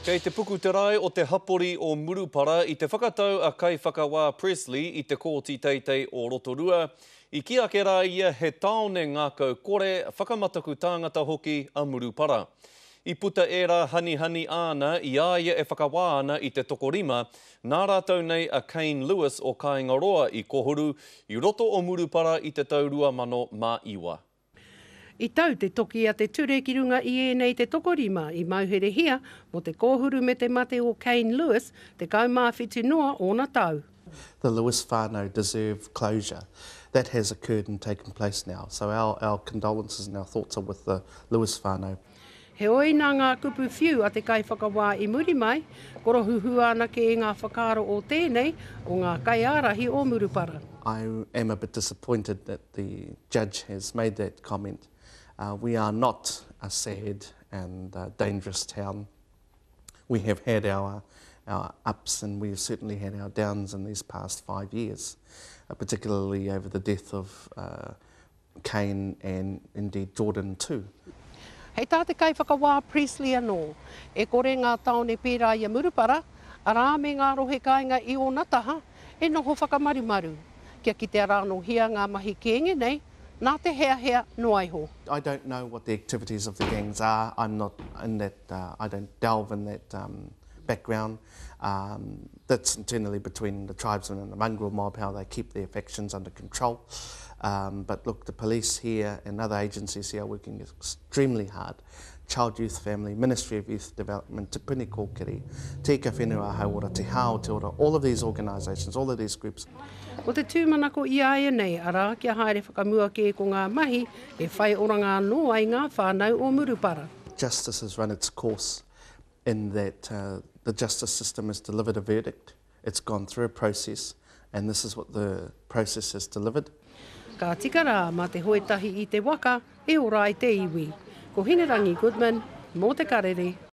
Kei te puku te rae o te hapori o Murupara i te whakatau a Kaiwhakawā Pressley i te Kōti Teitei o Rotorua. I kī ake rā ia he tāone ngākau kore, whakamataku tāngata hoki a Murupara. I puta ērā hanihani āna i a ia e whakawā ana i te tokorima, nā rātou nei a Kane Lewis o Kāingaroa i kohuru i roto o Murupara i te tau 2009. I tau te toki a te ture ki runga i ēnei te tokorima i mauherehia mō te kōhuru me te mate o Kane Lewis, 17 noa ōna tau. The Lewis whānau deserve closure. That has occurred and taken place now. So our, our condolences and our thoughts are with the Lewis whānau. Heoi, nā ngā kupu whiu a te kaiwhakawā i muri mai, korohuhua ana kē ngā whakaaro o tēnei, o ngā kaiārahi o Murupara. I am a bit disappointed that the judge has made that comment. Uh, we are not a sad and uh, dangerous town. We have had our, our ups and we have certainly had our downs in these past five years, uh, particularly over the death of uh, Kane and indeed Jordan too. Hei tā te Kaiwhakawā Priestley anō, e kore ngā tāone pērā i a Murupara, arā me ngā rohe kāinga i ōna taha, e noho whakamarumaru, kia kitea rānōhia ngā mahi kēnge nei, nā te heahea noa iho. I don't know what the activities of the gangs are, I'm not in that, I don't delve in that background. Um, that's internally between the tribesmen and the mongrel mob, how they keep their factions under control. Um, but look, the police here and other agencies here are working extremely hard. Child Youth Family, Ministry of Youth Development, Te Puni Kōkiri, Te Ika Whenua Hauora, Te Hao Te Ora, all of these organisations, all of these groups. Ko te tūmanako i a ia nei, arā, kia haere whakamua kē ko ngā mahi e whai oranga anō ai ngā whānau o Murupara. Justice has run its course in that uh, the justice system has delivered a verdict, it's gone through a process, and this is what the process has delivered. Ka tika rā, mā te hoe tahi i te waka e ora ai te iwi. Ko Hinerangi Goodman, mō Te Karere.